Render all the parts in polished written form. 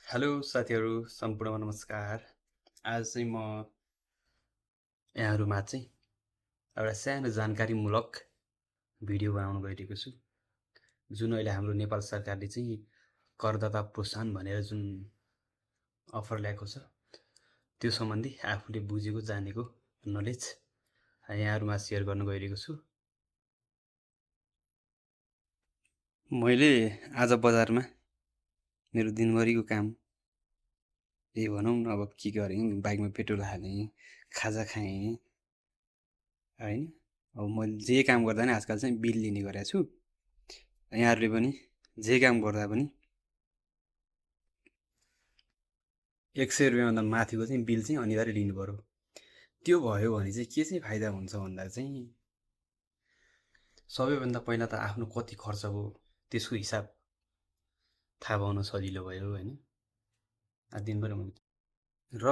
Hello साथीहरू सम्पूर्णमा नमस्कार। आज चाहिँ म यहाँहरूमा चाहिँ एउटा सानो जानकारीमूलक भिडियो बनाउन गइरहेको छु, जुन अहिले हाम्रो नेपाल सरकारले चाहिँ करदाता प्रोत्साहन भनेर जुन अफर ल्याएको छ, त्यो सम्बन्धी आफूले बुझेको जानेको नलेज यहाँहरूमा सेयर गर्न गइरहेको छु। मैले आज बजारमा मेरो दिनभरिको काम भनौँ न, अब के गरेँ, बाइकमा पेट्रोल हालेँ, खाजा खाएँ होइन। अब मैले जे काम गर्दा नि आजकल चाहिँ बिल लिने गरेको छु। यहाँहरूले पनि जे काम गर्दा पनि 100 रुपियाँभन्दा माथिको चाहिँ बिल चाहिँ अनिवार्य लिनु पऱ्यो। त्यो भयो भने चाहिँ के चाहिँ फाइदा हुन्छ भन्दा चाहिँ सबैभन्दा पहिला त आफ्नो कति खर्च भयो त्यसको हिसाब थाहा पाउन सजिलो भयो होइन। दिनभरि र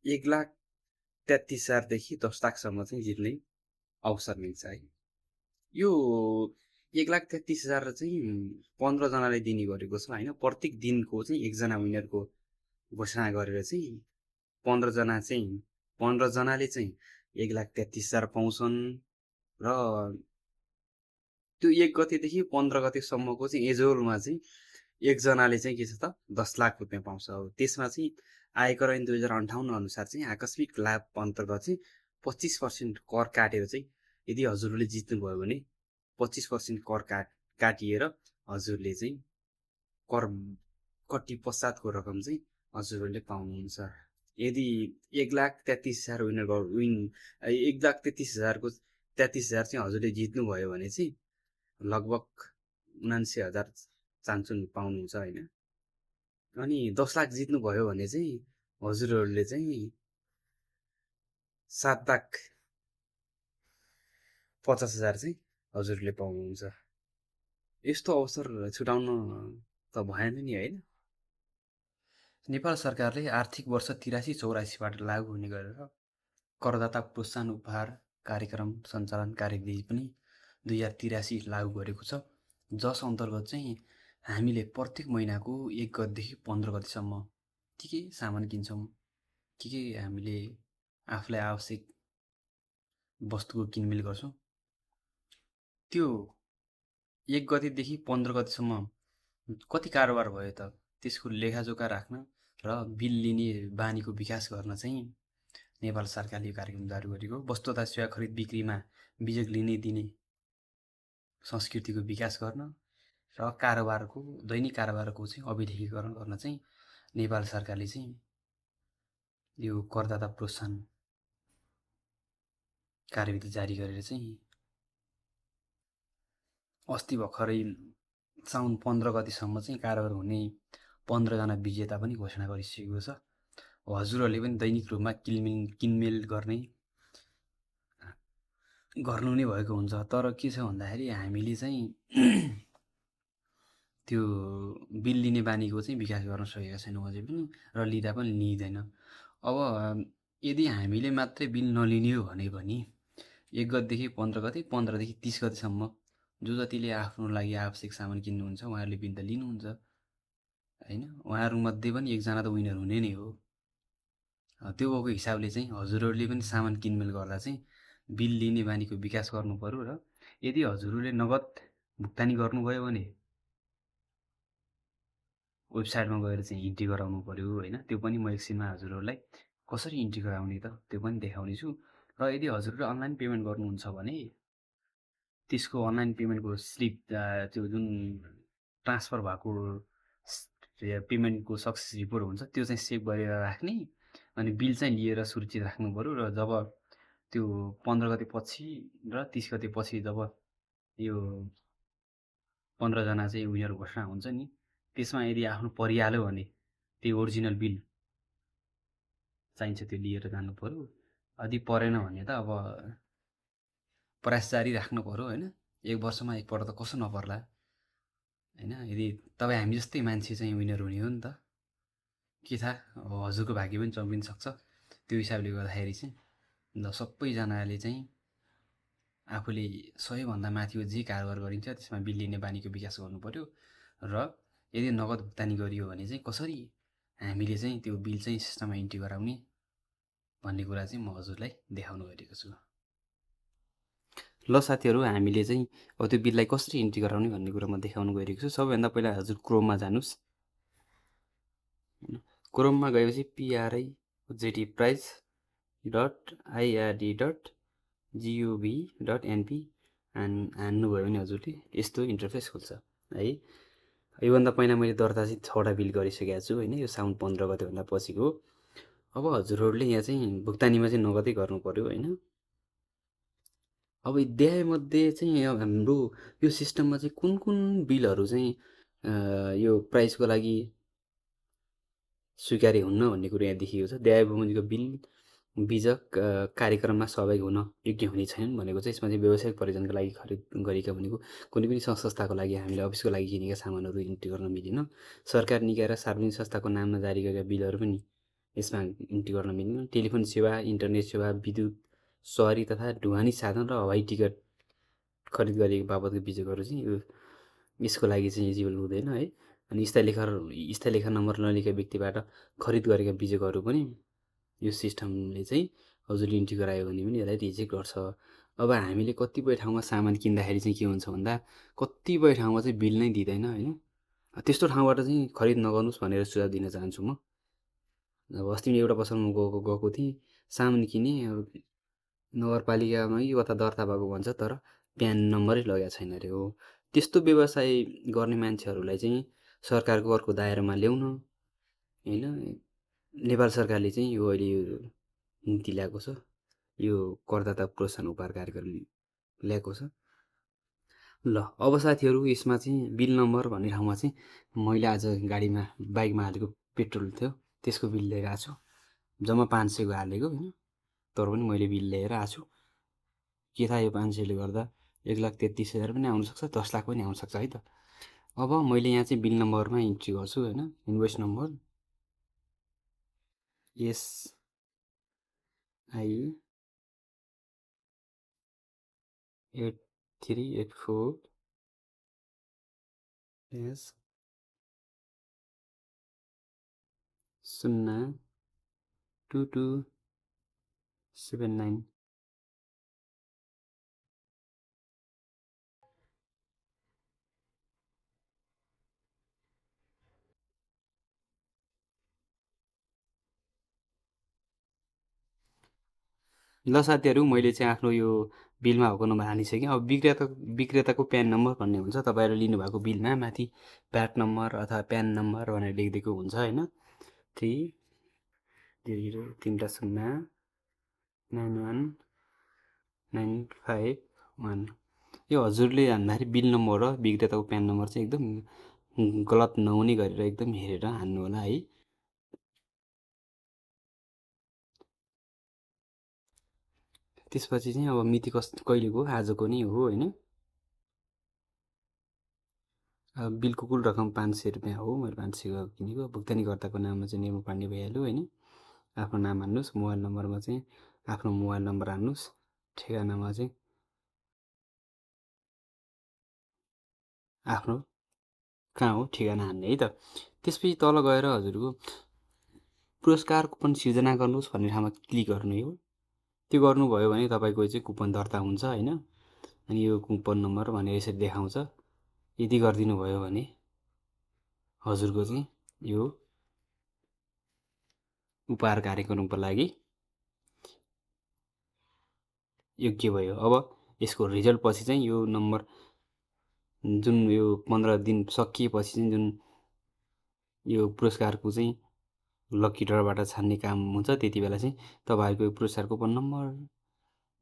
1,33,000 10 लाखसम्म चाहिँ जित्ने अवसर मिल्छ है। यो 1,33,000 चाहिँ 15जनाले दिने गरेको छ होइन। प्रत्येक दिनको चाहिँ एकजना विनरको घोषणा गरेर चाहिँ 15जनाले चाहिँ 1,33,000 पाउँछन्। र त्यो 1 गतेदेखि 15 गतेसम्मको चाहिँ एजोलमा चाहिँ एकजनाले चाहिँ के छ त 10 लाख रुपियाँ पाउँछ। त्यसमा चाहिँ आयकर ऐन 2058 अनुसार चाहिँ आकस्मिक लाभ अन्तर्गत चाहिँ 25% कर काटेर चाहिँ यदि हजुरहरूले जित्नुभयो भने 25% कर काटिएर हजुरले चाहिँ कर कट्टी पश्चातको रकम चाहिँ हजुरहरूले पाउनुहुन्छ। यदि 1,33,000 विन 1,33,000को 33,000 चाहिँ हजुरले जित्नुभयो भने चाहिँ लगभग 79,000 चान्चुन पाउनुहुन्छ होइन। अनि 10 लाख जित्नुभयो भने चाहिँ हजुरहरूले चाहिँ 7,50,000 चाहिँ हजुरले पाउनुहुन्छ। यस्तो अवसर छुटाउन त भएन नि होइन। नेपाल सरकारले आर्थिक वर्ष 83-84बाट लागू हुने गरेर करदाता प्रोत्साहन उपहार कार्यक्रम सञ्चालन कार्यविधि पनि 2083 लागू गरेको छ, जस अन्तर्गत चाहिँ हामीले प्रत्येक महिनाको 1 गतेदेखि 15 गतेसम्म के सामान किन्छौँ, के हामीले आफूलाई आवश्यक वस्तुको किनमेल गर्छौँ, त्यो 1 गतेदेखि 15 गतेसम्म कति कारोबार भयो त त्यसको लेखाजोखा राख्न र बिल लिने बानीको विकास गर्न चाहिँ नेपाल सरकारले यो कार्यक्रम जारी गरेको। वस्तु तथा सेवा खरिद बिक्रीमा बिजोग लिने दिने संस्कृतिको विकास गर्न र कारोबारको दैनिक कारोबारको चाहिँ अभिलेखीकरण गर्न चाहिँ नेपाल सरकारले चाहिँ यो करदाता प्रोत्साहन कार्यविधि जारी गरेर चाहिँ अस्ति भर्खरै साउन 15 गतिसम्म चाहिँ कारोबार हुने 15जना विजेता पनि घोषणा गरिसकेको छ। हजुरहरूले पनि दैनिक रूपमा किनमेल गर्नु नै भएको हुन्छ। तर के छ भन्दाखेरि हामीले चाहिँ त्यो बिल लिने बानीको चाहिँ विकास गर्न सकेका छैनौँ अझै पनि, र लिँदा पनि लिइँदैन। अब यदि हामीले मात्रै बिल नलिने हो भने 1 गतेदेखि 15 गते, 15देखि 30 गतेसम्म जो जतिले आफ्नो लागि आवश्यक सामान किन्नुहुन्छ उहाँहरूले बिल त लिनुहुन्छ होइन। उहाँहरूमध्ये पनि एकजना त विनर हुने नै हो। त्यो भएको हिसाबले चाहिँ हजुरहरूले पनि सामान किनमेल गर्दा चाहिँ बिल लिने बानीको विकास गर्नु पर्यो। र यदि हजुरहरूले नगद भुक्तानी गर्नुभयो भने वेबसाइटमा गएर चाहिँ इन्ट्री गराउनु पर्यो होइन। त्यो पनि म एकछिनमा हजुरहरूलाई कसरी इन्ट्री गराउने त त्यो पनि देखाउने छु। र यदि हजुरहरूले अनलाइन पेमेन्ट गर्नुहुन्छ भने त्यसको अनलाइन पेमेन्टको स्लिप त्यो जुन ट्रान्सफर भएको पेमेन्टको सक्सेस रिपोर्ट हुन्छ त्यो चाहिँ सेभ गरेर राख्ने, अनि बिल चाहिँ लिएर सुरक्षित राख्नु पर्यो। र जब त्यो 15 गते पछि र 30 गते पछि जब यो 15जना चाहिँ विनर घोषणा हुन्छ नि, त्यसमा यदि आफ्नो परिहाल्यो भने त्यो ओरिजिनल बिल चाहिन्छ, त्यो लिएर जानु पर्यो। यदि परेन भने त अब प्रयास जारी राख्नु पर्यो होइन। 1 वर्षमा एकपल्ट त कसो नपर्ला होइन। यदि तपाईँ हामी जस्तै मान्छे चाहिँ विनर हुने हो नि त, के थाहा अब हजुरको भाग्य पनि चम्किन सक्छ। त्यो हिसाबले गर्दाखेरि चाहिँ ल सबैजनाले चाहिँ आफूले सबैभन्दा माथिको जे कारोबार गरिन्छ त्यसमा बिल लिने बानीको विकास गर्नु पर्यो। र यदि नगद भुक्तानी गरियो भने चाहिँ कसरी हामीले चाहिँ त्यो बिल चाहिँ सिस्टममा इन्ट्री गराउने भन्ने कुरा चाहिँ म हजुरलाई देखाउन गइरहेको छु। ल साथीहरू, हामीले चाहिँ अब त्यो बिललाई कसरी इन्ट्री गराउने भन्ने कुरा म देखाउन गइरहेको छु। सबैभन्दा पहिला हजुर क्रोममा जानुहोस्। क्रोममा गएपछि PRIZT price.ird.gov.np हान्नुभयो भने हजुरले यस्तो इन्टरफेस खुल्छ है। योभन्दा पहिला मैले दर्ता चाहिँ 6वटा बिल गरिसकेको छु होइन। यो साउन 15 गतेभन्दा पछिको। अब हजुरहरूले यहाँ चाहिँ भुक्तानीमा चाहिँ नगदै गर्नु पर्यो होइन। अब अध्यायमध्ये चाहिँ हाम्रो यो सिस्टममा चाहिँ कुन कुन बिलहरू चाहिँ यो प्राइसको लागि स्वीकार्य हुन्न भन्ने कुरा यहाँ देखिएको छ। देयबन्धीको बिल बीजक कार्यक्रममा सहभागी हुन योग्य हुने छैनन् भनेको चाहिँ यसमा चाहिँ व्यावसायिक प्रयोजनका लागि खरिद गरेका भनेको कुनै पनि संस्थाको लागि हामीले अफिसको लागि किनेका सामानहरू इन्ट्री गर्न मिलेन। सरकार निकाय र सार्वजनिक संस्थाको नाममा जारी गरेका बिलहरू पनि यसमा इन्ट्री गर्न मिल्दैन। टेलिफोन सेवा, इन्टरनेट सेवा, विद्युत, सहरी तथा ढुवानी साधन र हवाई टिकट खरिद गरेको बाबतको बिजकहरू चाहिँ यसको लागि चाहिँ एलिजिबल हुँदैन है। अनि स्थायी लेखा नम्बर नलिएका व्यक्तिबाट खरिद गरेका बिजकहरू पनि यो सिस्टमले चाहिँ हजुरले इन्ट्री गरायो भने पनि यसलाई रिजेक्ट गर्छ। अब हामीले कतिपय ठाउँमा सामान किन्दाखेरि चाहिँ के हुन्छ भन्दा कतिपय ठाउँमा चाहिँ बिल नै दिँदैन होइन। त्यस्तो ठाउँबाट चाहिँ खरिद नगर्नुहोस् भनेर सुझाव दिन चाहन्छु म। अब अस्ति एउटा पसलमा गएको थिएँ, सामान किनेँ। अब नगरपालिकामै कता दर्ता भएको भन्छ तर प्यान नम्बरै लगाएको छैन अरे हो। त्यस्तो व्यवसाय गर्ने मान्छेहरूलाई चाहिँ सरकारको अर्को दायरामा ल्याउन होइन। नेपाल सरकारले चाहिँ यो अहिले यो नीति ल्याएको छ, यो करदाता प्रोत्साहन उपहार कार्यक्रम ल्याएको छ। ल अब साथीहरू, यसमा चाहिँ बिल नम्बर भन्ने ठाउँमा चाहिँ मैले आज गाडीमा बाइकमा हालेको पेट्रोल थियो त्यसको बिल लिएर आएको छु। जम्मा 500को हालेको होइन, तर पनि मैले बिल लिएर आएको छु। के थाहा यो 500ले गर्दा 1,33,000 पनि आउनसक्छ, 10 लाख पनि आउनसक्छ है त। अब मैले यहाँ चाहिँ बिल नम्बरमा इन्ट्री गर्छु होइन। Invoice number SI8384S02279। ल साथीहरू, मैले चाहिँ आफ्नो यो बिलमा भएको नम्बर हालिसकेँ। अब विक्रेताको प्यान नम्बर भन्ने हुन्छ। तपाईँहरूले लिनुभएको बिलमा माथि प्याट नम्बर अथवा प्यान नम्बर भनेर लेखिदिएको हुन्छ होइन। 30031919551। यो हजुरले हान्दाखेरि बिल नम्बर र विक्रेताको प्यान नम्बर चाहिँ एकदम गलत नहुने गरेर एकदम हेरेर हान्नु होला है। त्यसपछि चाहिँ अब मिति कहिलेको आजको नै हो होइन। अब बिलको कुल रकम 500 रुपियाँ हो। मैले 500 किनेको। भुक्तानीकर्ताको नाममा चाहिँ निर्मल पाण्डे भइहाल्यो होइन। आफ्नो नाम हान्नुहोस्। मोबाइल नम्बरमा चाहिँ आफ्नो मोबाइल नम्बर हान्नुहोस्। ठेगानामा चाहिँ आफ्नो कहाँ हो ठेगाना हान्ने है त। त्यसपछि तल गएर हजुरको पुरस्कार कुपन सिर्जना गर्नुहोस् भन्ने ठाउँमा क्लिक गर्नु हो। त्यो गर्नुभयो भने तपाईँको चाहिँ कुपन दर्ता हुन्छ होइन। अनि यो कुपन नम्बर भनेर यसरी देखाउँछ। यदि गरिदिनु भयो भने हजुरको चाहिँ यो उपहार कार्यक्रमको लागि योग्य भयो। अब यसको रिजल्ट पछि चाहिँ यो नम्बर जुन यो 15 दिन सकिएपछि चाहिँ जुन यो पुरस्कारको चाहिँ लकी ड्रबाट छान्ने काम हुन्छ, त्यति बेला चाहिँ तपाईँहरूको यो पुरस्कारको नम्बर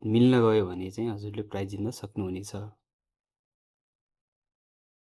मिल्न गयो भने चाहिँ हजुरले प्राइज जित्न सक्नुहुनेछ।